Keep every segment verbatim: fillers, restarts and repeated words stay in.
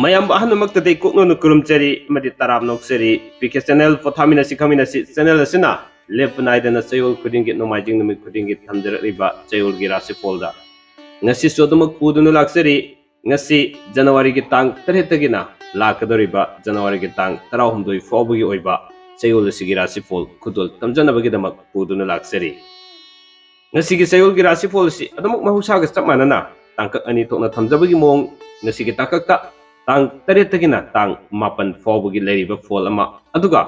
ꯃꯌꯥꯝ ꯑꯍꯥꯟꯕꯃꯛꯇꯗꯤ ꯀꯣꯛꯅꯣꯟꯅ ꯈꯨꯔꯨꯝꯖꯔꯤ ꯑꯃꯗꯤ ꯇꯔꯥꯝ ꯅꯣꯛꯆꯔꯤ꯫ P K channel ꯄꯣꯊꯥꯃꯤꯟꯅꯁꯤ ꯈꯪꯃꯤꯟꯅꯁꯤ channel ꯑꯁꯤꯅ ꯂꯦꯞꯄ ꯅꯥꯏꯗꯅ ꯆꯌꯣꯜ ꯈꯨꯗꯤꯡꯒꯤ, ꯅꯣꯡꯃꯥꯏꯖꯤꯡ ꯅꯨꯃꯤꯠ ꯈꯨꯗꯤꯡꯒꯤ ꯊꯝꯖꯔꯛꯂꯤꯕ ꯆꯌꯣꯜꯒꯤ ꯔꯥꯁꯤꯐꯣꯜꯗ ꯉꯁꯤꯁꯨ ꯑꯗꯨꯃꯛ ꯄꯨꯗꯨꯅ ꯂꯥꯛꯆꯔꯤ꯫ ꯉꯁꯤ ꯖꯅꯋꯥꯔꯤꯒꯤ ꯇꯥꯡ ꯇꯔꯦꯠꯇꯒꯤꯅ ꯂꯥꯛꯀꯗꯧꯔꯤꯕ ꯖꯅꯋꯥꯔꯤꯒꯤ ꯇꯥꯡ ꯇꯔꯥꯍꯨꯝꯗꯣꯏ ꯐꯥꯎꯕꯒꯤ ꯑꯣꯏꯕ ꯆꯌꯣꯜ ꯑꯁꯤꯒꯤ ꯔꯥꯁꯤꯐꯣꯜ ꯈꯨꯗꯣꯜ ꯇꯝꯖꯅꯕꯒꯤꯗꯃꯛ ꯄꯨꯗꯨꯅ ꯂꯥꯛꯆꯔꯤ꯫ ꯉꯁꯤꯒꯤ ꯆꯌꯣꯜꯒꯤ ꯔꯥꯁꯤꯐꯣꯜ ꯑꯁꯤ ꯑꯗꯨꯃꯛ ꯃꯍꯧꯁꯥꯒ ꯆꯞ ꯃꯥꯟꯅꯅ ꯇꯥꯡꯀꯛ ꯑꯅꯤ ꯊꯣꯛꯅ ꯊꯝꯖꯕꯒꯤ ꯃꯑꯣꯡ, ꯉꯁꯤꯒꯤ ꯇꯥꯡꯀꯛꯇ ꯇꯥꯡ ꯇꯔꯦꯠꯇꯒꯤꯅ ꯇꯥꯡ ꯃꯥꯄꯟ ꯐꯥꯎꯕꯒꯤ ꯂꯩꯔꯤꯕ ꯐꯣꯜ ꯑꯃ, ꯑꯗꯨꯒ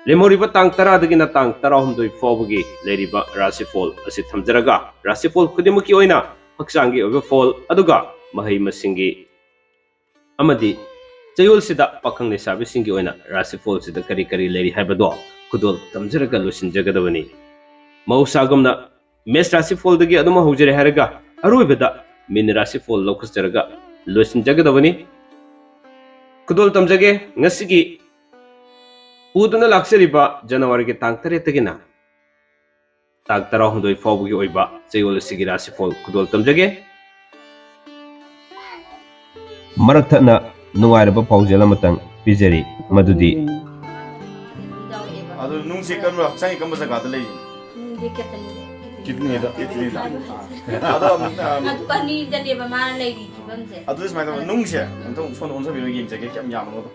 ꯂꯦꯝꯍꯧꯔꯤꯕ ꯇꯥꯡ ꯇꯔꯥꯗꯒꯤꯅ ꯇꯥꯡ ꯇꯔꯥꯍꯨꯝꯗꯣꯏ ꯐꯥꯎꯕꯒꯤ ꯂꯩꯔꯤꯕ ꯔꯥꯁꯤꯐꯣꯜ ꯑꯁꯤ ꯊꯝꯖꯔꯒ, ꯔꯥꯁꯤꯐꯣꯜ ꯈꯨꯗꯤꯡꯃꯛꯀꯤ ꯑꯣꯏꯅ ꯍꯛꯆꯥꯡꯒꯤ ꯑꯣꯏꯕ ꯐꯣꯜ, ꯑꯗꯨꯒ ꯃꯍꯩ ꯃꯁꯤꯡꯒꯤ ꯑꯃꯗꯤ ꯆꯌꯣꯜꯁꯤꯗ ꯄꯥꯈꯪ ꯂꯩꯁꯥꯕꯤꯁꯤꯡꯒꯤ ꯑꯣꯏꯅ ꯔꯥꯁꯤꯐꯣꯜꯁꯤꯗ ꯀꯔꯤ ꯀꯔꯤ ꯂꯩꯔꯤ ꯍꯥꯏꯕꯗꯣ ꯈꯨꯗꯣꯜ ꯇꯝꯖꯔꯒ ꯂꯣꯏꯁꯤꯟꯖꯒꯗꯕꯅꯤ꯫ ꯃꯍꯧꯁꯥꯒꯨꯝꯅ ꯃꯦꯁ ꯔꯥꯁꯤꯐꯣꯜꯗꯒꯤ ꯑꯗꯨꯝ ꯍꯧꯖꯔꯦ ꯍꯥꯏꯔꯒ, ꯑꯔꯣꯏꯕꯗ ꯃꯤꯟ ꯔꯥꯁꯤꯐꯣꯜ ꯂꯧꯈꯠꯆꯔꯒ ꯂꯣꯏꯁꯤꯟꯖꯒꯗꯕꯅꯤ꯫ ꯈꯨꯗꯣꯜ ꯇꯝꯖꯒꯦ꯫ ꯉꯁꯤꯒꯤ ꯄꯨꯗꯨꯅ ꯂꯥꯛꯆꯔꯤꯕ ꯖꯅꯋꯥꯔꯤꯒꯤ ꯇꯥꯡ ꯇꯔꯦꯠꯇꯒꯤꯅ ꯇꯥꯡ ꯇꯔꯥꯍꯨꯝꯗꯣꯏ ꯐꯥꯎꯕꯒꯤ ꯑꯣꯏꯕ ꯆꯌꯣꯜ ꯑꯁꯤꯒꯤ ꯔꯥꯁꯤꯐꯣꯜ ꯈꯨꯗꯣꯜ ꯇꯝꯖꯒꯦ꯫ ꯃꯔꯛ ꯊꯠꯅ ꯅꯨꯡꯉꯥꯏꯔꯕ ꯄꯥꯎꯖꯦꯜ ꯑꯃꯇꯪ ꯄꯤꯖꯔꯤ, ꯃꯗꯨꯗꯤ ꯑꯗꯨ ꯅꯨꯡꯁꯦ ꯀꯔꯝꯕ, ꯍꯛꯆꯥꯡꯒꯤ ꯀꯔꯝꯕ ꯖꯒꯥꯗ ꯂꯩ? ꯅꯨꯡꯗꯤ ꯀꯤꯠꯅꯤꯗ꯫ ꯀꯤꯠꯅꯤꯗ꯫ ꯑꯗꯣ ꯑꯃꯨꯛ, ꯑ, ꯑꯗꯨ ꯑꯅꯤꯗꯅꯦꯕ ꯃꯥꯅ ꯂꯩꯔꯤ ꯐꯤꯕꯝꯁꯦ꯫ ꯑꯗꯨꯗꯤ ꯁꯨꯃꯥꯏꯅ ꯇꯧꯕ, ꯅꯨꯡꯁꯦ ꯑꯝꯇꯪ ꯁꯣꯝꯗ ꯑꯣꯟꯁꯤꯟꯕꯤꯔꯣ, ꯌꯦꯡꯖꯒꯦ ꯀꯌꯥꯝ ꯌꯥꯝꯃꯅꯣꯗꯣ꯫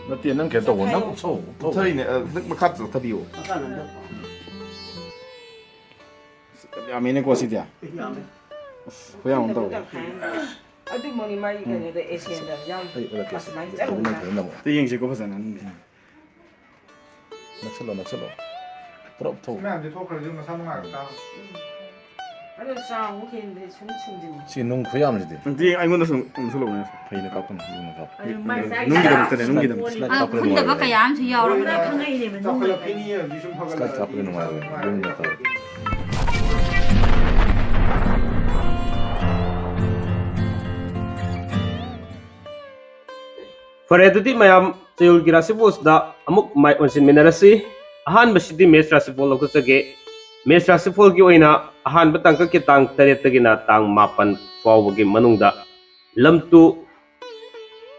ꯅꯠꯇꯦ, ꯅꯪ ꯀꯩꯅꯣ ꯇꯧꯕ, ꯅꯪ ꯎꯞꯁꯧ, ꯎꯞꯁꯧ꯫ ꯊꯔꯤꯅꯦ, ꯑ, ꯅꯪ ꯃꯈꯥ ꯆꯠꯊꯕꯤꯌꯣ꯫ ꯑꯁ, ꯌꯥꯝꯃꯦꯅꯦꯀꯣ ꯁꯤꯗꯤ꯫ ꯌꯥꯝꯃꯦ꯫ ꯑꯁ, ꯈꯨꯌꯥꯝ ꯑꯃ ꯇꯧꯔꯦ꯫ ꯑꯗꯨꯃꯛꯅꯤ ꯃꯥꯒꯤ ꯀꯩꯅꯣꯗ, ꯑꯦꯁꯤꯌꯥꯟꯗ ꯌꯥꯝ ꯑꯩ ꯎꯠꯂꯛꯀꯦ꯫ ꯑꯁꯨꯃꯥꯏꯅ ꯆꯪꯉꯨ꯫ ꯑꯗꯨꯅ ꯐꯖꯅ ꯑꯃꯨꯛ꯫ ꯑꯝꯇ ꯌꯦꯡꯁꯤꯀꯣ ꯐꯖꯅ ꯅꯪꯒꯤ꯫ ꯅꯛꯁꯜꯂꯣ, ꯅꯛꯁꯜꯂꯣ꯫ ꯄꯨꯔꯥ ꯎꯞꯊꯧ꯫ ꯁꯤ ꯃꯌꯥꯝꯁꯦ ꯊꯣꯛꯈ꯭ꯔꯗꯤ ꯃꯁꯥ ꯅꯨꯡꯉꯥꯏꯔꯛꯇꯥꯕꯅꯤ꯫ ꯑꯗꯣ ꯆꯥꯎꯕ ꯍꯦꯟꯕꯗꯤ ꯁꯨꯝ ꯁꯨꯝꯖꯤꯟꯅꯩ꯫ ꯁꯤ ꯅꯨꯡ ꯈꯨꯌꯥꯝꯁꯤꯗꯤ꯫ ꯅꯠꯇꯦ, ꯑꯩꯉꯣꯟꯗ ꯁꯨꯝ ꯎꯝꯁꯜꯂꯛꯑꯣꯅꯦ꯫ ꯐꯩꯅ ꯀꯥꯞꯀꯅꯨ, ꯌꯨꯝꯅ ꯀꯥꯞꯄ꯫ ꯑꯗꯨ ꯃꯥꯏ ꯆꯥꯏ ꯅꯨꯡꯒꯤꯗꯃꯛꯇꯅꯦ, ꯅꯨꯡꯒꯤꯗꯃꯛ꯫ ꯁ꯭ꯂꯥꯏꯠ ꯑ, ꯀꯥꯞꯄꯗ ꯍꯨꯟꯗꯕ ꯅꯨꯡꯉꯥꯏꯔꯣꯏ꯫ ꯀꯌꯥ ꯑꯃꯁꯨ ꯌꯥꯎꯔꯕꯅꯦ, ꯈꯪꯉꯛꯏꯅꯦꯕ ꯅꯨꯡꯒꯤ ꯁ꯭ꯂꯥꯏꯠ ꯀꯥꯞꯄꯗ ꯅꯨꯡꯉꯥꯏꯔꯣꯏ, ꯌꯨꯝꯗ ꯇꯧꯔꯣ꯫ ꯐꯔꯦ, ꯑꯗꯨꯗꯤ ꯃꯌꯥꯝ ꯆꯌꯣꯜꯒꯤ ꯔꯥꯁꯤꯐꯣꯜꯁꯤꯗ ꯑꯃꯨꯛ ꯃꯥꯏ ꯑꯣꯟꯁꯤꯟꯃꯤꯟꯅꯔꯁꯤ꯫ ꯑꯍꯥꯟꯕꯁꯤꯗꯤ ꯃꯦꯁ ꯔꯥꯁꯤꯐꯣꯜ ꯂꯧꯈꯠꯆꯒꯦ꯫ ꯃꯦꯁ ꯔꯥꯁꯤꯐꯣꯜꯒꯤ ꯑꯣꯏꯅ ꯑꯍꯥꯟꯕ ꯇꯥꯡꯀꯛꯀꯤ ꯇꯥꯡ ꯇꯔꯦꯠꯇꯒꯤꯅ ꯇꯥꯡ ꯃꯥꯄꯟ ꯐꯥꯎꯕꯒꯤ ꯃꯅꯨꯡꯗ ꯂꯝꯇꯨ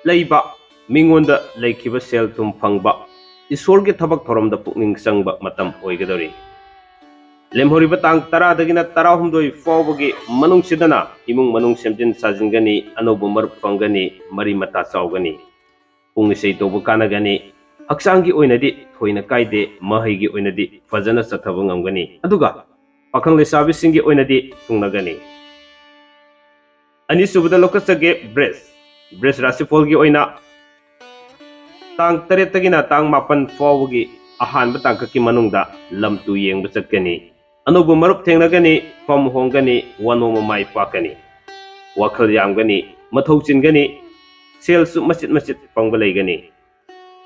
ꯂꯩꯕ, ꯃꯤꯉꯣꯟꯗ ꯂꯩꯈꯤꯕ ꯁꯦꯜ ꯊꯨꯝ ꯐꯪꯕ, ꯏꯁꯣꯔꯒꯤ ꯊꯕꯛ ꯊꯧꯔꯝꯗ ꯄꯨꯛꯅꯤꯡ ꯆꯪꯕ ꯃꯇꯝ ꯑꯣꯏꯒꯗꯧꯔꯤ꯫ ꯂꯦꯝꯍꯧꯔꯤꯕ ꯇꯥꯡ ꯇꯔꯥꯗꯒꯤꯅ ꯇꯔꯥꯍꯨꯝꯗꯣꯏ ꯐꯥꯎꯕꯒꯤ ꯃꯅꯨꯡꯁꯤꯗꯅ ꯏꯃꯨꯡ ꯃꯅꯨꯡ ꯁꯦꯝꯖꯤꯟ ꯁꯥꯖꯤꯟꯒꯅꯤ, ꯑꯅꯧꯕ ꯃꯔꯨꯞ ꯐꯪꯒꯅꯤ, ꯃꯔꯤ ꯃꯇꯥ ꯆꯥꯎꯒꯅꯤ, ꯄꯨꯡ ꯏꯁꯩ ꯇꯧꯕ ꯀꯥꯟꯅꯒꯅꯤ, ꯍꯛꯆꯥꯡꯒꯤ ꯑꯣꯏꯅꯗꯤ ꯊꯣꯏꯅ ꯀꯥꯏꯗꯦ, ꯃꯍꯩꯒꯤ ꯑꯣꯏꯅꯗꯤ ꯐꯖꯅ ꯆꯠꯊꯕ ꯉꯝꯒꯅꯤ, ꯑꯗꯨꯒ ꯄꯥꯈꯪ ꯂꯩꯁꯥꯕꯤꯁꯤꯡꯒꯤ ꯑꯣꯏꯅꯗꯤ ꯊꯨꯡꯅꯒꯅꯤ꯫ ꯑꯅꯤꯁꯨꯕꯗ ꯂꯧꯈꯠꯆꯒꯦ ꯕ꯭ꯔꯤꯖ꯫ ꯕ꯭ꯔꯤꯖ ꯔꯥꯁꯤꯐꯣꯜꯒꯤ ꯑꯣꯏꯅ ꯇꯥꯡ ꯇꯔꯦꯠꯇꯒꯤꯅ ꯇꯥꯡ ꯃꯥꯄꯟ ꯐꯥꯎꯕꯒꯤ ꯑꯍꯥꯟꯕ ꯇꯥꯡꯀꯛꯀꯤ ꯃꯅꯨꯡꯗ ꯂꯝ ꯇꯨ ꯌꯦꯡꯕ ꯆꯠꯀꯅꯤ꯫ ꯑꯅꯧꯕ ꯃꯔꯨꯞ ꯊꯦꯡꯅꯒꯅꯤ, ꯐꯝ ꯍꯣꯡꯒꯅꯤ, ꯋꯥꯅꯣꯝꯃ ꯃꯥꯏ ꯄꯥꯛꯀꯅꯤ꯫ ꯋꯥꯈꯜ ꯌꯥꯝꯒꯅꯤ, ꯃꯊꯧ ꯆꯤꯟꯒꯅꯤ, ꯁꯦꯜꯁꯨ ꯃꯆꯤꯠ ꯃꯆꯤꯠ ꯐꯪꯕ ꯂꯩꯒꯅꯤ꯫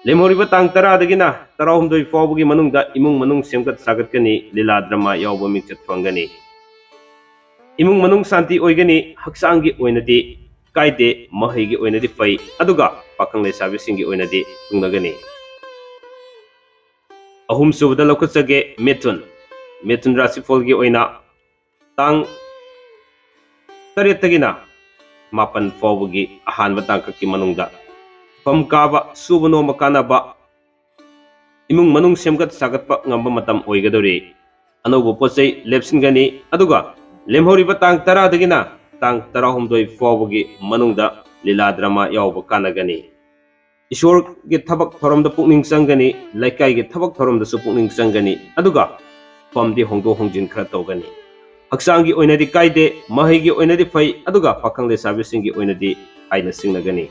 ꯂꯦꯝꯍꯧꯔꯤꯕ ꯇꯥꯡ ꯇꯔꯥꯗꯒꯤꯅ ꯇꯔꯥꯍꯨꯝꯗꯣꯏ ꯐꯥꯎꯕꯒꯤ ꯃꯅꯨꯡꯗ ꯏꯃꯨꯡ ꯃꯅꯨꯡ ꯁꯦꯝꯒꯠ ꯁꯥꯒꯠꯀꯅꯤ, ꯂꯤꯂꯥ ꯗ꯭ꯔꯃꯥ ꯌꯥꯎꯕ ꯃꯤꯡꯆꯠ ꯐꯪꯒꯅꯤ꯫ ꯏꯃꯨꯡ ꯃꯅꯨꯡ ꯁꯥꯟꯇꯤ ꯑꯣꯏꯒꯅꯤ, ꯍꯛꯆꯥꯡꯒꯤ ꯑꯣꯏꯅꯗꯤ ꯀꯥꯏꯗꯦ, ꯃꯍꯩꯒꯤ ꯑꯣꯏꯅꯗꯤ ꯐꯩ, ꯑꯗꯨꯒ ꯄꯥꯈꯪ ꯂꯩꯁꯥꯕꯤꯁꯤꯡꯒꯤ ꯑꯣꯏꯅꯗꯤ ꯊꯨꯡꯅꯒꯅꯤ꯫ ꯑꯍꯨꯝꯁꯨꯕꯗ ꯂꯧꯈꯠꯆꯒꯦ ꯃꯤꯊꯨꯟ꯫ ꯃꯤꯊꯨꯟ ꯔꯥꯁꯤꯐꯣꯜꯒꯤ ꯑꯣꯏꯅ ꯇꯥꯡ ꯇꯔꯦꯠꯇꯒꯤꯅ ꯃꯥꯄꯟ ꯐꯥꯎꯕꯒꯤ ꯑꯍꯥꯟꯕ ꯇꯥꯡꯀꯛꯀꯤ ꯃꯅꯨꯡꯗ ꯐꯝ ꯀꯥꯕ, ꯁꯨꯕ ꯅꯣꯝꯕ ꯀꯥꯟꯅꯕ, ꯏꯃꯨꯡ ꯃꯅꯨꯡ ꯁꯦꯝꯒꯠ ꯁꯥꯒꯠꯄ ꯉꯝꯕ ꯃꯇꯝ ꯑꯣꯏꯒꯗꯧꯔꯤ꯫ ꯑꯅꯧꯕ ꯄꯣꯠ ꯆꯩ ꯂꯦꯞꯁꯤꯟꯒꯅꯤ, ꯑꯗꯨꯒ ꯂꯦꯝꯍꯧꯔꯤꯕ ꯇꯥꯡ ꯇꯔꯥꯗꯒꯤꯅ ꯇꯥꯡ ꯇꯔꯥꯍꯨꯝꯗꯣꯏ ꯐꯥꯎꯕꯒꯤ ꯃꯅꯨꯡꯗ ꯂꯤꯂꯥ ꯗ꯭ꯔꯃꯥ ꯌꯥꯎꯕ ꯀꯥꯟꯅꯒꯅꯤ꯫ ꯏꯁꯣꯔꯒꯤ ꯊꯕꯛ ꯊꯧꯔꯝꯗ ꯄꯨꯛꯅꯤꯡ ꯆꯪꯒꯅꯤ, ꯂꯩꯀꯥꯏꯒꯤ ꯊꯕꯛ ꯊꯧꯔꯝꯗꯁꯨ ꯄꯨꯛꯅꯤꯡ ꯆꯪꯒꯅꯤ, ꯑꯗꯨꯒ ꯐꯝꯗꯤ ꯍꯣꯡꯗꯣꯛ ꯍꯣꯡꯖꯤꯟ ꯈꯔ ꯇꯧꯒꯅꯤ꯫ ꯍꯛꯆꯥꯡꯒꯤ ꯑꯣꯏꯅꯗꯤ ꯀꯥꯏꯗꯦ, ꯃꯍꯩꯒꯤ ꯑꯣꯏꯅꯗꯤ ꯐꯩ, ꯑꯗꯨꯒ ꯄꯥꯈꯪ ꯂꯩꯁꯥꯕꯤꯁꯤꯡꯒꯤ ꯑꯣꯏꯅꯗꯤ ꯍꯥꯏꯅ ꯁꯤꯡꯅꯒꯅꯤ꯫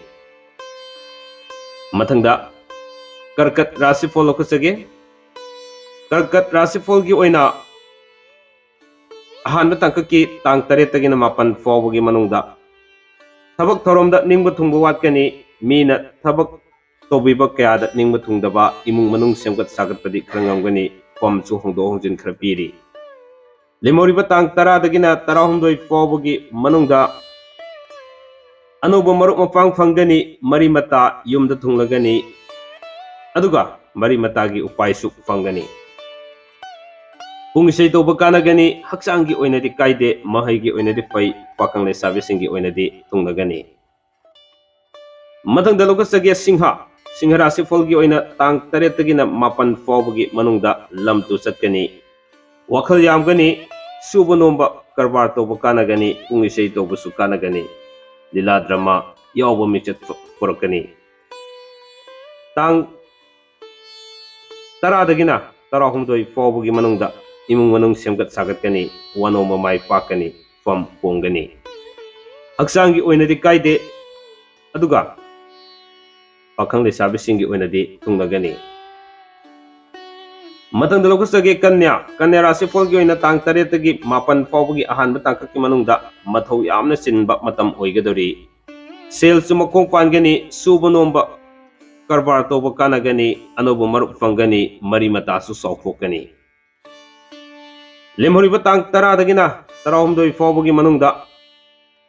ꯃꯊꯪꯗ ꯀꯔꯀꯠ ꯔꯥꯁꯤꯐꯣꯜ ꯂꯧꯈꯠꯆꯒꯦ꯫ ꯀꯔꯀꯠ ꯔꯥꯁꯤꯐꯣꯜꯒꯤ ꯑꯣꯏꯅ ꯑꯍꯥꯟꯕ ꯇꯥꯡꯀꯛꯀꯤ ꯇꯥꯡ ꯇꯔꯦꯠꯇꯒꯤꯅ ꯃꯥꯄꯟ ꯐꯥꯎꯕꯒꯤ ꯃꯅꯨꯡꯗ ꯊꯕꯛ ꯊꯧꯔꯝꯗ ꯅꯤꯡꯕ ꯊꯨꯡꯕ ꯋꯥꯠꯀꯅꯤ꯫ ꯃꯤꯅ ꯊꯕꯛ ꯇꯧꯕꯤꯕ ꯀꯌꯥꯗ ꯅꯤꯡꯕ ꯊꯨꯡꯗꯕ, ꯏꯃꯨꯡ ꯃꯅꯨꯡ ꯁꯦꯝꯒꯠ ꯁꯥꯒꯠꯄꯗꯤ ꯈꯔ ꯉꯝꯒꯅꯤ, ꯐꯝꯁꯨ ꯍꯣꯡꯗꯣꯛ ꯍꯣꯡꯖꯤꯟ ꯈꯔ ꯄꯤꯔꯤ꯫ ꯂꯦꯝꯍꯧꯔꯤꯕ ꯇꯥꯡ ꯇꯔꯥꯗꯒꯤꯅ ꯇꯔꯥꯍꯨꯝꯗꯣꯏ ꯐꯥꯎꯕꯒꯤ ꯃꯅꯨꯡꯗ ꯑꯅꯧꯕ ꯃꯔꯨꯞ ꯃꯄꯥꯡ ꯐꯪꯒꯅꯤ, ꯃꯔꯤ ꯃꯇꯥ ꯌꯨꯝꯗ ꯊꯨꯡꯂꯒꯅꯤ, ꯑꯗꯨꯒ ꯃꯔꯤ ꯃꯇꯥꯒꯤ ꯎꯄꯥꯏꯁꯨ ꯐꯪꯒꯅꯤ꯫ ꯄꯨꯡ ꯏꯁꯩ ꯇꯧꯕ ꯀꯥꯟꯅꯒꯅꯤ, ꯍꯛꯆꯥꯡꯒꯤ ꯑꯣꯏꯅꯗꯤ ꯀꯥꯏꯗꯦ, ꯃꯍꯩꯒꯤ ꯑꯣꯏꯅꯗꯤ ꯐꯩ, ꯄꯥꯈꯪ ꯂꯩꯁꯥꯕꯤꯁꯤꯡꯒꯤ ꯑꯣꯏꯅꯗꯤ ꯊꯨꯡꯅꯒꯅꯤ꯫ ꯃꯊꯪꯗ ꯂꯧꯈꯠꯆꯒꯦ ꯁꯤꯡꯍ꯫ ꯁꯤꯡꯍ ꯔꯥꯁꯤꯐꯜꯒꯤ ꯑꯣꯏꯅ ꯇꯥꯡ ꯇꯔꯦꯠꯇꯒꯤꯅ ꯃꯥꯄꯟ ꯐꯥꯎꯕꯒꯤ ꯃꯅꯨꯡꯗ ꯂꯝ ꯇꯨ ꯆꯠꯀꯅꯤ꯫ ꯋꯥꯈꯜ ꯌꯥꯝꯒꯅꯤ, ꯁꯨꯕ ꯅꯣꯝꯕ, ꯀꯔꯕꯥꯔ ꯇꯧꯕ ꯀꯥꯟꯅꯒꯅꯤ, ꯄꯨꯡ ꯏꯁꯩ ꯇꯧꯕꯁꯨ ꯀꯥꯟꯅꯒꯅꯤ, ꯂꯤꯂꯥ ꯗ꯭ꯔꯃꯥ ꯌꯥꯎꯕ ꯃꯤꯡꯆꯠ ꯄꯨꯔꯛꯀꯅꯤ꯫ ꯇꯥꯡ ꯇꯔꯥꯗꯒꯤꯅ ꯇꯔꯥꯍꯨꯝꯗꯣꯏ ꯐꯥꯎꯕꯒꯤ ꯃꯅꯨꯡꯗ ꯏꯃꯨꯡ ꯃꯅꯨꯡ ꯁꯦꯝꯒꯠ ꯁꯥꯒꯠꯀꯅꯤ, ꯋꯥꯅꯣꯝꯕ ꯃꯥꯏ ꯄꯥꯛꯀꯅꯤ, ꯐꯝ ꯍꯣꯡꯒꯅꯤ꯫ ꯍꯛꯆꯥꯡꯒꯤ ꯑꯣꯏꯅꯗꯤ ꯀꯥꯏꯗꯦ, ꯑꯗꯨꯒ ꯄꯥꯈꯪ ꯂꯩꯁꯥꯕꯤꯁꯤꯡꯒꯤ ꯑꯣꯏꯅꯗꯤ ꯊꯨꯡꯅꯒꯅꯤ꯫ ꯃꯊꯪꯗ ꯂꯧꯈꯠꯆꯒꯦ ꯀꯟꯌꯥ꯫ ꯀꯟꯌꯥ ꯔꯥꯁꯤꯐꯜꯒꯤ ꯑꯣꯏꯅ ꯇꯥꯡ ꯇꯔꯦꯠꯇꯒꯤ ꯃꯥꯄꯟ ꯐꯥꯎꯕꯒꯤ ꯑꯍꯥꯟꯕ ꯇꯥꯡꯀꯛꯀꯤ ꯃꯅꯨꯡꯗ ꯃꯊꯧ ꯌꯥꯝꯅ ꯆꯤꯟꯕ ꯃꯇꯝ ꯑꯣꯏꯒꯗꯧꯔꯤ꯫ ꯁꯦꯜꯁꯨ ꯃꯈꯣꯡ ꯄꯥꯟꯒꯅꯤ, ꯁꯨꯕ ꯅꯣꯝꯕ, ꯀꯔꯕꯥꯔ ꯇꯧꯕ ꯀꯥꯟꯅꯒꯅꯤ, ꯑꯅꯧꯕ ꯃꯔꯨꯞ ꯐꯪꯒꯅꯤ, ꯃꯔꯤ ꯃꯇꯥꯁꯨ ꯆꯥꯎꯊꯣꯛꯀꯅꯤ꯫ ꯂꯦꯝꯍꯧꯔꯤꯕ ꯇꯥꯡ ꯇꯔꯥꯗꯒꯤꯅ ꯇꯔꯥꯍꯨꯝꯗꯣꯏ ꯐꯥꯎꯕꯒꯤ ꯃꯅꯨꯡꯗ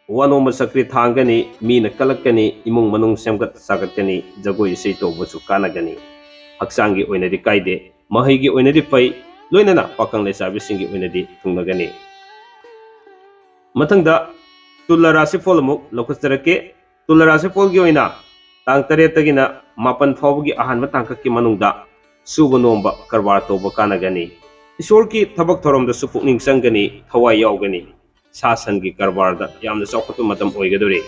ꯋꯥꯅꯣꯝꯕ ꯁꯛꯇꯤ ꯊꯥꯡꯒꯅꯤ, ꯃꯤꯅ ꯀꯜꯂꯛꯀꯅꯤ, ꯏꯃꯨꯡ ꯃꯅꯨꯡ ꯁꯦꯝꯒꯠ ꯁꯥꯒꯠꯀꯅꯤ, ꯖꯒꯣꯏ ꯏꯁꯩ ꯇꯧꯕꯁꯨ ꯀꯥꯟꯅꯒꯅꯤ꯫ ꯍꯛꯆꯥꯡꯒꯤ ꯑꯣꯏꯅꯗꯤ ꯀꯥꯏꯗꯦ, ꯃꯍꯩꯒꯤ ꯑꯣꯏꯅꯗꯤ ꯐꯩ, ꯂꯣꯏꯅꯅ ꯄꯥꯈꯪ ꯂꯩꯁꯥꯕꯤꯁꯤꯡꯒꯤ ꯑꯣꯏꯅꯗꯤ ꯊꯨꯡꯅꯒꯅꯤ꯫ ꯃꯊꯪꯗ ꯇꯨꯂꯥ ꯔꯥꯁꯤꯐꯣꯜ ꯑꯃꯨꯛ ꯂꯧꯈꯠꯆꯔꯛꯀꯦ꯫ ꯇꯨꯂꯥ ꯔꯥꯁꯤꯐꯣꯜꯒꯤ ꯑꯣꯏꯅ ꯇꯥꯡ ꯇꯔꯦꯠꯇꯒꯤꯅ ꯃꯥꯄꯟ ꯐꯥꯎꯕꯒꯤ ꯑꯍꯥꯟꯕ ꯇꯥꯡꯀꯛꯀꯤ ꯃꯅꯨꯡꯗ ꯁꯨꯕ ꯅꯣꯝꯕ, ꯀꯔꯕꯥꯔ ꯇꯧꯕ ꯀꯥꯟꯅꯒꯅꯤ꯫ ꯏꯁꯣꯔꯒꯤ ꯊꯕꯛ ꯊꯧꯔꯝꯗꯁꯨ ꯄꯨꯛꯅꯤꯡ ꯆꯪꯒꯅꯤ, ꯊꯋꯥꯏ ꯌꯥꯎꯒꯅꯤ꯫ ꯁꯥ ꯁꯟꯒꯤ ꯀꯔꯕꯥꯔꯗ ꯌꯥꯝꯅ ꯆꯥꯎꯈꯠꯄ ꯃꯇꯝ ꯑꯣꯏꯒꯗꯧꯔꯤ꯫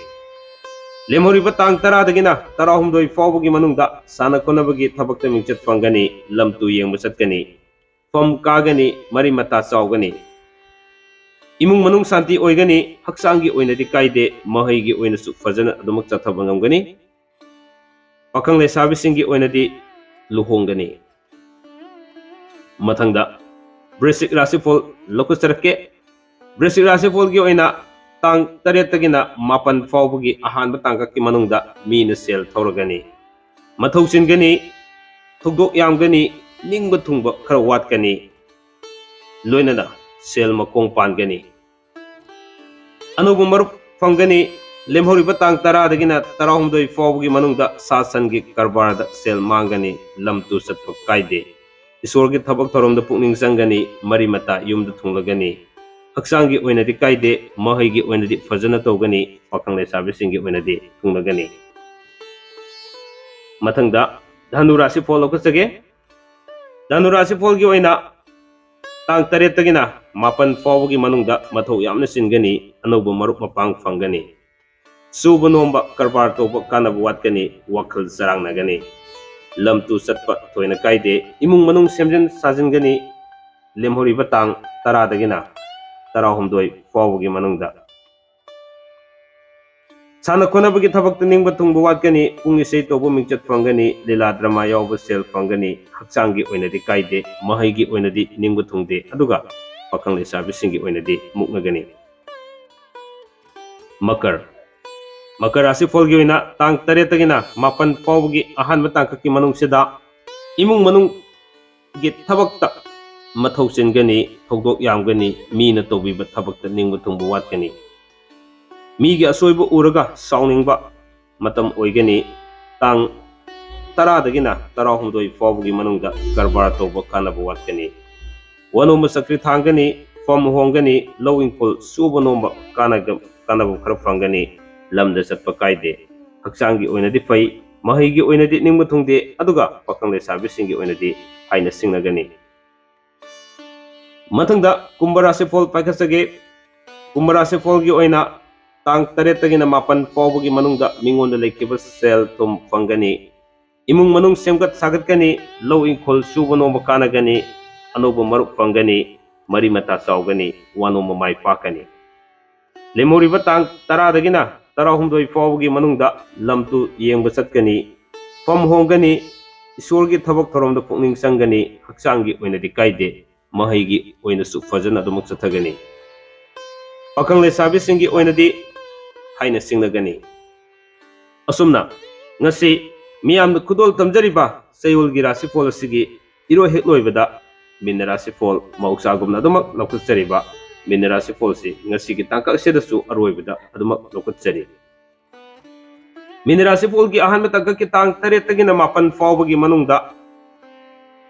ꯂꯦꯝꯍꯧꯔꯤꯕ ꯇꯥꯡ ꯇꯔꯥꯗꯒꯤꯅ ꯇꯔꯥꯍꯨꯝꯗꯣꯏ ꯐꯥꯎꯕꯒꯤ ꯃꯅꯨꯡꯗ ꯁꯥꯟꯅ ꯈꯣꯠꯅꯕꯒꯤ ꯊꯕꯛꯇ ꯃꯤꯡꯆꯠ ꯐꯪꯒꯅꯤ, ꯂꯝ ꯇꯨ ꯌꯦꯡꯕ ꯆꯠꯀꯅꯤ, ꯐꯝ ꯀꯥꯒꯅꯤ, ꯃꯔꯤ ꯃꯇꯥ ꯆꯥꯎꯒꯅꯤ꯫ ꯏꯃꯨꯡ ꯃꯅꯨꯡ ꯁꯥꯟꯇꯤ ꯑꯣꯏꯒꯅꯤ, ꯍꯛꯆꯥꯡꯒꯤ ꯑꯣꯏꯅꯗꯤ ꯀꯥꯏꯗꯦ, ꯃꯍꯩꯒꯤ ꯑꯣꯏꯅꯁꯨ ꯐꯖꯅ ꯑꯗꯨꯃꯛ ꯆꯠꯊꯕ ꯉꯝꯒꯅꯤ꯫ ꯄꯥꯈꯪ ꯂꯩꯁꯥꯕꯤꯁꯤꯡꯒꯤ ꯑꯣꯏꯅꯗꯤ ꯂꯨꯍꯣꯡꯒꯅꯤ꯫ ꯃꯊꯪꯗ ꯕ꯭ꯔꯤꯁꯤꯛ ꯔꯥꯁꯤꯐꯣꯜ ꯂꯧꯈꯠꯆꯔꯛꯀꯦ꯫ ꯕ꯭ꯔꯤꯁꯤꯛ ꯔꯥꯁꯤꯐꯣꯜꯒꯤ ꯑꯣꯏꯅ ꯇꯥꯡ ꯇꯔꯦꯠꯇꯒꯤꯅ ꯃꯥꯄꯟ ꯐꯥꯎꯕꯒꯤ ꯑꯍꯥꯟꯕ ꯇꯥꯡꯀꯛꯀꯤ ꯃꯅꯨꯡꯗ ꯃꯤꯅ ꯁꯦꯜ ꯊꯧꯔꯒꯅꯤ, ꯃꯊꯧ ꯆꯤꯟꯒꯅꯤ, ꯊꯧꯗꯣꯛ ꯌꯥꯝꯒꯅꯤ, ꯅꯤꯡꯕ ꯊꯨꯡꯕ ꯈꯔ ꯋꯥꯠꯀꯅꯤ, ꯂꯣꯏꯅꯅ ꯁꯦꯜ ꯃꯈꯣꯡ ꯄꯥꯟꯒꯅꯤ꯫ ꯑꯅꯧꯕ ꯃꯔꯨꯞ ꯐꯪꯒꯅꯤ꯫ ꯂꯦꯝꯍꯧꯔꯤꯕ ꯇꯥꯡ ꯇꯔꯥꯗꯒꯤꯅ ꯇꯔꯥꯍꯨꯝꯗꯣꯏ ꯐꯥꯎꯕꯒꯤ ꯃꯅꯨꯡꯗ ꯁꯥ ꯁꯟꯒꯤ ꯀꯔꯕꯥꯔꯗ ꯁꯦꯜ ꯃꯥꯡꯒꯅꯤ, ꯂꯝ ꯇꯨ ꯆꯠꯄ ꯀꯥꯏꯗꯦ꯫ ꯏꯁꯣꯔꯒꯤ ꯊꯕꯛ ꯊꯧꯔꯝꯗ ꯄꯨꯛꯅꯤꯡ ꯆꯪꯒꯅꯤ, ꯃꯔꯤ ꯃꯇꯥ ꯌꯨꯝꯗ ꯊꯨꯡꯂꯒꯅꯤ꯫ ꯍꯛꯆꯥꯡꯒꯤ ꯑꯣꯏꯅꯗꯤ ꯀꯥꯏꯗꯦ, ꯃꯍꯩꯒꯤ ꯑꯣꯏꯅꯗꯤ ꯐꯖꯅ ꯇꯧꯒꯅꯤ, ꯄꯥꯈꯪ ꯂꯩꯁꯥꯕꯤꯁꯤꯡꯒꯤ ꯑꯣꯏꯅꯗꯤ ꯊꯨꯡꯂꯒꯅꯤ꯫ ꯃꯊꯪꯗ ꯙꯅꯨ ꯔꯥꯁꯤꯐꯣꯜ ꯂꯧꯈꯠꯆꯒꯦ꯫ ꯙꯅꯨ ꯔꯥꯁꯤꯐꯣꯜꯒꯤ ꯑꯣꯏꯅ ꯇꯥꯡ ꯇꯔꯦꯠꯇꯒꯤꯅ ꯃꯥꯄꯟ ꯐꯥꯎꯕꯒꯤ ꯃꯅꯨꯡꯗ ꯃꯊꯧ ꯌꯥꯝꯅ ꯆꯤꯟꯒꯅꯤ꯫ ꯑꯅꯧꯕ ꯃꯔꯨꯞ ꯃꯄꯥꯡ ꯐꯪꯒꯅꯤ꯫ ꯁꯨꯕ ꯅꯣꯝꯕ ꯀꯔꯕꯥꯔ ꯇꯧꯕ ꯀꯥꯟꯅꯕ ꯋꯥꯠꯀꯅꯤ꯫ ꯋꯥꯈꯜ ꯆꯔꯥꯡꯅꯒꯅꯤ꯫ ꯂꯝ ꯇꯨ ꯆꯠꯄ ꯊꯣꯏꯅ ꯀꯥꯏꯗꯦ꯫ ꯏꯃꯨꯡ ꯃꯅꯨꯡ ꯁꯦꯝꯖꯤꯟ ꯁꯥꯖꯤꯟꯒꯅꯤ꯫ ꯂꯦꯝꯍꯧꯔꯤꯕ ꯇꯥꯡ ꯇꯔꯥꯗꯒꯤꯅ ꯇꯔꯥꯍꯨꯝꯗꯣꯏ ꯐꯥꯎꯕꯒꯤ ꯃꯅꯨꯡꯗ ꯁꯥꯟꯅ ꯈꯣꯠꯅꯕꯒꯤ ꯊꯕꯛꯇ ꯅꯤꯡꯕ ꯊꯨꯡꯕ ꯋꯥꯠꯀꯅꯤ꯫ ꯄꯨꯡ ꯏꯁꯩ ꯇꯧꯕ ꯃꯤꯡꯆꯠ ꯐꯪꯒꯅꯤ꯫ ꯂꯤꯂꯥ ꯗ꯭ꯔꯃꯥ ꯌꯥꯎꯕ ꯁꯦꯜ ꯐꯪꯒꯅꯤ꯫ ꯍꯛꯆꯥꯡꯒꯤ ꯑꯣꯏꯅꯗꯤ ꯀꯥꯏꯗꯦ꯫ ꯃꯍꯩꯒꯤ ꯑꯣꯏꯅꯗꯤ ꯅꯤꯡꯕ ꯊꯨꯡꯗꯦ꯫ ꯑꯗꯨꯒ ꯄꯥꯈꯪ ꯂꯩꯁꯥꯕꯤꯁꯤꯡꯒꯤ ꯑꯣꯏꯅꯗꯤ ꯃꯨꯛꯅꯒꯅꯤ꯫ ꯃꯀꯔ꯫ ꯃꯀꯔ ꯔꯥꯁꯤꯐꯣꯜꯒꯤ ꯑꯣꯏꯅ ꯇꯥꯡ ꯇꯔꯦꯠꯇꯒꯤꯅ ꯃꯥꯄꯟ ꯐꯥꯎꯕꯒꯤ ꯑꯍꯥꯟꯕ ꯇꯥꯡꯀꯛꯀꯤ ꯃꯅꯨꯡꯁꯤꯗ ꯏꯃꯨꯡ ꯃꯅꯨꯡꯒꯤ ꯊꯕꯛꯇ ꯃꯊꯧ ꯆꯤꯟꯒꯅꯤ꯫ ꯊꯧꯗꯣꯛ ꯌꯥꯝꯒꯅꯤ꯫ ꯃꯤꯅ ꯇꯧꯕꯤꯕ ꯊꯕꯛꯇ ꯅꯤꯡꯕ ꯊꯨꯡꯕ ꯋꯥꯠꯀꯅꯤ꯫ ꯃꯤꯒꯤ ꯑꯁꯣꯏꯕ ꯎꯔꯒ ꯁꯥꯎꯅꯤꯡꯕ ꯃꯇꯝ ꯑꯣꯏꯒꯅꯤ꯫ ꯇꯥꯡ ꯇꯔꯥꯗꯒꯤꯅ ꯇꯔꯥꯍꯨꯝꯗꯣꯏ ꯐꯥꯎꯕꯒꯤ ꯃꯅꯨꯡꯗ ꯀꯔꯕꯥꯔ ꯇꯧꯕ ꯀꯥꯟꯅꯕ ꯋꯥꯠꯀꯅꯤ꯫ ꯋꯥꯅꯣꯝꯕ ꯆꯀ꯭ꯔꯤ ꯊꯥꯡꯒꯅꯤ꯫ ꯐꯝ ꯍꯣꯡꯒꯅꯤ꯫ ꯂꯧ ꯏꯪꯈꯣꯜ ꯁꯨꯕ ꯅꯣꯝꯕ ꯀꯥꯟꯅꯒ-, ꯀꯥꯟꯅꯕ ꯈꯔ ꯐꯪꯒꯅꯤ꯫ ꯂꯝꯗ ꯆꯠꯄ ꯀꯥꯏꯗꯦ꯫ ꯍꯛꯆꯥꯡꯒꯤ ꯑꯣꯏꯅꯗꯤ ꯐꯩ꯫ ꯃꯍꯩꯒꯤ ꯑꯣꯏꯅꯗꯤ ꯅꯤꯡꯕ ꯊꯨꯡꯗꯦ꯫ ꯑꯗꯨꯒ ꯄꯥꯈꯪ ꯂꯩꯁꯥꯕꯤꯁꯤꯡꯒꯤ ꯑꯣꯏꯅꯗꯤ ꯍꯥꯏꯅ ꯁꯤꯡꯅꯒꯅꯤ꯫ ꯃꯊꯪꯗ ꯀꯨꯝꯚ ꯔꯥꯁꯤꯐꯣꯜ ꯄꯥꯏꯈꯠꯆꯒꯦ꯫ ꯀꯨꯝꯚ ꯔꯥꯁꯤꯐꯣꯜꯒꯤ ꯑꯣꯏꯅ ꯇꯥꯡ ꯇꯔꯦꯠꯇꯒꯤꯅ ꯃꯥꯄꯟ ꯐꯥꯎꯕꯒꯤ ꯃꯅꯨꯡꯗ ꯃꯤꯉꯣꯟꯗ ꯂꯩꯈꯤꯕ ꯁꯦꯜ ꯊꯨꯝ ꯐꯪꯒꯅꯤ꯫ ꯏꯃꯨꯡ ꯃꯅꯨꯡ ꯁꯦꯝꯒꯠ ꯁꯥꯒꯠꯀꯅꯤ꯫ ꯂꯧ ꯏꯪꯈꯣꯜ ꯁꯨꯕ ꯅꯣꯝꯕ ꯀꯥꯟꯅꯒꯅꯤ꯫ ꯑꯅꯧꯕ ꯃꯔꯨꯞ ꯐꯪꯒꯅꯤ꯫ ꯃꯔꯤ ꯃꯇꯥ ꯆꯥꯎꯒꯅꯤ꯫ ꯋꯥꯅꯣꯝꯕ ꯃꯥꯏ ꯄꯥꯛꯀꯅꯤ꯫ ꯂꯦꯝꯍꯧꯔꯤꯕ ꯇꯥꯡ ꯇꯔꯥꯗꯒꯤꯅ ꯇꯔꯥꯍꯨꯝꯗꯣꯏ ꯐꯥꯎꯕꯒꯤ ꯃꯅꯨꯡꯗ ꯂꯝ ꯇꯨ ꯌꯦꯡꯕ ꯆꯠꯀꯅꯤ꯫ ꯐꯝ ꯍꯣꯡꯒꯅꯤ꯫ ꯏꯁꯣꯔꯒꯤ ꯊꯕꯛ ꯊꯧꯔꯝꯗ ꯄꯨꯛꯅꯤꯡ ꯆꯪꯒꯅꯤ꯫ ꯍꯛꯆꯥꯡꯒꯤ ꯑꯣꯏꯅꯗꯤ ꯀꯥꯏꯗꯦ꯫ ꯃꯍꯩꯒꯤ ꯑꯣꯏꯅꯁꯨ ꯐꯖꯅ ꯑꯗꯨꯃꯛ ꯆꯠꯊꯒꯅꯤ꯫ ꯄꯥꯈꯪ ꯂꯩꯁꯥꯕꯤꯁꯤꯡꯒꯤ ꯑꯣꯏꯅꯗꯤ ꯍꯥꯏꯅ ꯁꯤꯡꯅꯒꯅꯤ꯫ ꯑꯁꯨꯝꯅ ꯉꯁꯤ ꯃꯤꯌꯥꯝꯅ ꯈꯨꯗꯣꯜ ꯇꯝꯖꯔꯤꯕ ꯆꯌꯣꯜꯒꯤ ꯔꯥꯁꯤꯐꯣꯜ ꯑꯁꯤꯒꯤ ꯏꯔꯣꯏ ꯍꯦꯛ ꯂꯣꯏꯕꯗ ꯃꯤꯅ ꯔꯥꯁꯤꯐꯣꯜ ꯃꯍꯧꯁꯥꯒꯨꯝꯅ ꯑꯗꯨꯃꯛ ꯂꯧꯈꯠꯆꯔꯤꯕ ꯃꯤꯅ ꯔꯥꯁꯤꯐꯣꯜꯁꯤ ꯉꯁꯤꯒꯤ ꯇꯥꯡꯀꯛ ꯑꯁꯤꯗꯁꯨ ꯑꯔꯣꯏꯕꯗ ꯑꯗꯨꯃꯛ ꯂꯧꯈꯠꯆꯔꯤ꯫ ꯃꯤꯅ ꯔꯥꯁꯤꯐꯣꯜꯒꯤ ꯑꯍꯥꯟꯕ ꯇꯥꯡꯀꯛꯀꯤ ꯇꯥꯡ ꯇꯔꯦꯠꯇꯒꯤꯅ ꯃꯥꯄꯟ ꯐꯥꯎꯕꯒꯤ ꯃꯅꯨꯡꯗ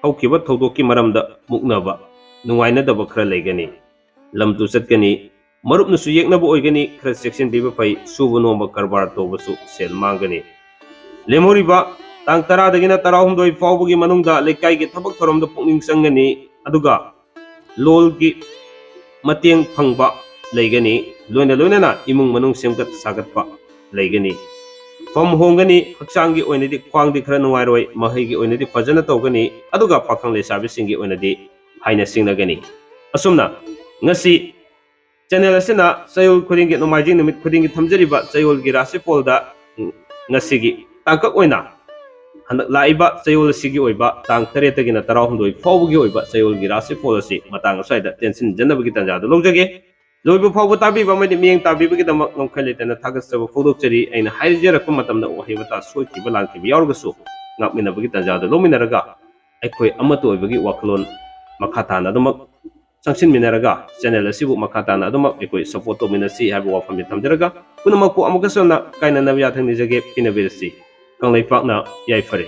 ꯍꯧꯈꯤꯕ ꯊꯧꯗꯣꯛꯀꯤ ꯃꯔꯝꯗ ꯃꯨꯛꯅꯕ, ꯅꯨꯡꯉꯥꯏꯅꯗꯕ ꯈꯔ ꯂꯩꯒꯅꯤ꯫ ꯂꯝ ꯇꯨ ꯆꯠꯀꯅꯤ꯫ ꯃꯔꯨꯞꯅꯁꯨ ꯌꯦꯛꯅꯕ ꯑꯣꯏꯒꯅꯤ꯫ ꯈꯔ ꯆꯦꯛꯁꯤꯟꯕꯤꯕ ꯐꯩ꯫ ꯁꯨꯕ ꯅꯣꯝꯕ ꯀꯔꯕꯥꯔ ꯇꯧꯕꯁꯨ ꯁꯦꯜ ꯃꯥꯡꯒꯅꯤ꯫ ꯂꯦꯝꯍꯧꯔꯤꯕ ꯇꯥꯡ ꯇꯔꯥꯗꯒꯤꯅ ꯇꯔꯥꯍꯨꯝꯗꯣꯏ ꯐꯥꯎꯕꯒꯤ ꯃꯅꯨꯡꯗ ꯂꯩꯀꯥꯏꯒꯤ ꯊꯕꯛ ꯊꯧꯔꯝꯗ ꯄꯨꯛꯅꯤꯡ ꯆꯪꯒꯅꯤ, ꯑꯗꯨꯒ ꯂꯣꯜꯒꯤ ꯃꯇꯦꯡ ꯐꯪꯕ ꯂꯩꯒꯅꯤ, ꯂꯣꯏꯅ ꯂꯣꯏꯅꯅ ꯏꯃꯨꯡ ꯃꯅꯨꯡ ꯁꯦꯝꯒꯠ ꯁꯥꯒꯠꯄ ꯂꯩꯒꯅꯤ꯫ ꯐꯝ ꯍꯣꯡꯒꯅꯤ, ꯍꯛꯆꯥꯡꯒꯤ ꯑꯣꯏꯅꯗꯤ ꯈ꯭ꯋꯥꯡꯗꯤ ꯈꯔ ꯅꯨꯡꯉꯥꯏꯔꯣꯏ, ꯃꯍꯩꯒꯤ ꯑꯣꯏꯅꯗꯤ ꯐꯖꯅ ꯇꯧꯒꯅꯤ, ꯑꯗꯨꯒ ꯄꯥꯈꯪ ꯂꯩꯁꯥꯕꯤꯁꯤꯡꯒꯤ ꯑꯣꯏꯅꯗꯤ ꯍꯥꯏꯅ ꯁꯤꯡꯅꯒꯅꯤ꯫ ꯑꯁꯨꯝꯅ ꯉꯁꯤ ꯆꯦꯅꯦꯜ ꯑꯁꯤꯅ ꯆꯌꯣꯜ ꯈꯨꯗꯤꯡꯒꯤ, ꯅꯣꯡꯃꯥꯏꯖꯤꯡ ꯅꯨꯃꯤꯠ ꯈꯨꯗꯤꯡꯒꯤ ꯊꯝꯖꯔꯤꯕ ꯆꯌꯣꯜꯒꯤ ꯔꯥꯁꯤꯐꯣꯜꯗ, ꯎꯝ, ꯉꯁꯤꯒꯤ ꯇꯥꯡꯀꯛ ꯑꯣꯏꯅ ꯍꯟꯗꯛ ꯂꯥꯛꯏꯕ ꯆꯌꯣꯜ ꯑꯁꯤꯒꯤ ꯑꯣꯏꯕ ꯇꯥꯡ ꯇꯔꯦꯠꯇꯒꯤꯅ ꯇꯔꯥꯍꯨꯝꯗꯣꯏ ꯐꯥꯎꯕꯒꯤ ꯑꯣꯏꯕ ꯆꯌꯣꯜꯒꯤ ꯔꯥꯁꯤꯐꯣꯜ ꯑꯁꯤ ꯃꯇꯥꯡ ꯑꯁ꯭ꯋꯥꯏꯗ ꯇꯦꯟꯁꯤꯟꯖꯅꯕꯒꯤ ꯇꯥꯟꯖꯥꯗꯨ ꯂꯧꯖꯒꯦ꯫ ꯂꯣꯏꯕ ꯐꯥꯎꯕ ꯇꯥꯕꯤꯕ ꯑꯃꯗꯤ ꯃꯤꯠꯌꯦꯡ ꯇꯥꯕꯤꯕꯒꯤꯗꯃꯛ ꯉꯝꯈꯩ ꯂꯩꯇꯅ ꯊꯥꯒꯠꯆꯕ ꯐꯣꯡꯗꯣꯛꯆꯔꯤ꯫ ꯑꯩꯅ ꯍꯥꯏꯖꯔꯛꯄ ꯃꯇꯝꯗ ꯋꯥꯍꯩ ꯋꯥꯇꯥ ꯁꯣꯏꯈꯤꯕ ꯂꯥꯟꯈꯤꯕ ꯌꯥꯎꯔꯒꯁꯨ ꯉꯥꯛꯃꯤꯟꯅꯕꯒꯤ ꯇꯥꯟꯖꯥꯗꯨ ꯂꯧꯃꯤꯟꯅꯔꯒ ꯑꯩꯈꯣꯏ ꯑꯃꯠꯇ ꯑꯣꯏꯕꯒꯤ ꯋꯥꯈꯜꯂꯣꯟ ꯃꯈꯥ ꯇꯥꯅ ꯑꯗꯨꯃꯛ ꯆꯪꯁꯤꯟꯃꯤꯟꯅꯔꯒ ꯆꯦꯅꯦꯜ ꯑꯁꯤꯕꯨ ꯃꯈꯥ ꯇꯥꯅ ꯑꯗꯨꯃꯛ ꯑꯩꯈꯣꯏ ꯁꯄꯣꯔꯠ ꯇꯧꯃꯤꯟꯅꯁꯤ ꯍꯥꯏꯕ ꯋꯥꯐꯝꯁꯤ ꯊꯝꯖꯔꯒ ꯄꯨꯝꯅꯃꯛꯄꯨ ꯑꯃꯨꯛꯀꯁꯨ ꯍꯟꯅ ꯀꯥꯏꯅꯅꯕ ꯌꯥꯊꯪ ꯅꯤꯖꯒꯦ꯫ ꯄꯤꯅꯕꯤꯔꯁꯤ꯫ ꯀꯪꯂꯩꯄꯥꯛꯅ ꯌꯥꯏꯐꯔꯦ꯫